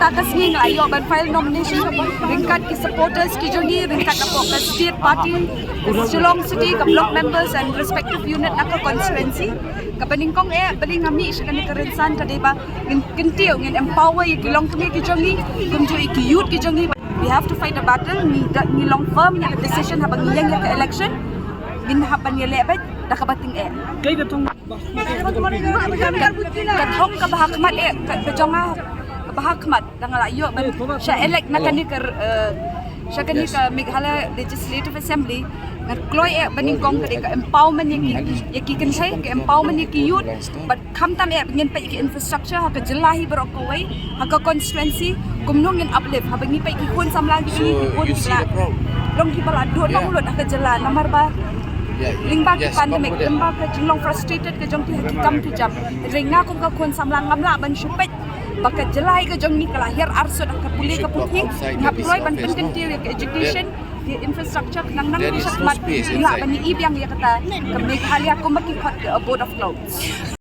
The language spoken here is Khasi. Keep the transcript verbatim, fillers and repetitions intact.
Ka sngi nga la ïoh ban file nomination ryngkat ki supporters ki jong ngi, ryngkat na ka state party, Shillong City, ka block members and respective unit na ka constituency. Kaba nyngkong eh ba nga mih sha kane ka rynsan ka dei ba ngin kyntiew, ngin empower ïa ki longkmie ki jong ngi, kumjuh ïa ki youth ki jong ngi. We have to fight a battle. Ngi long firm ïa ka decision haba ngi ïeng ïa ka election. Ngin hap ban ïaleh beit da kaba tyngeh. Ka thong kaba ha khmat eh, ka jong nga kaba ha khmat da nga la ïoh ban sha elect na kane ka, sha kane ka Meghalaya Legislative Assembly. Nga kloi eh ba nyngkong ka dei ka empowerment ïa ki, ïa ki kynthei, ka empowerment ïa ki youth. Bad khamtam eh ba ngin peit ïa ki infrastructure ha ka jylla hi baroh kawei, ha ka constituency, kumno ngin uplift haba ngi peit ki khun samla ki, ki khun ki la long kiba la duh nonglut ha ka jylla namar ba lyngba ki pandemic, lyngba ka jinglong frustrated ka jong ki ha ki kam ki jam. Hynrei nga kum ka khun samla ngam lah ban shu peit ba ka jylla hi ka jong ngi ka la hiar arsut ha ka pule ka puthi. Nga kloi ban pynkyntiew ïa ka education, ïa infrastructure, nang nang ki shakhmat ngi lah ban ïohi biang ïa kata ka Meghalaya kumba ki khot ka abode of clouds.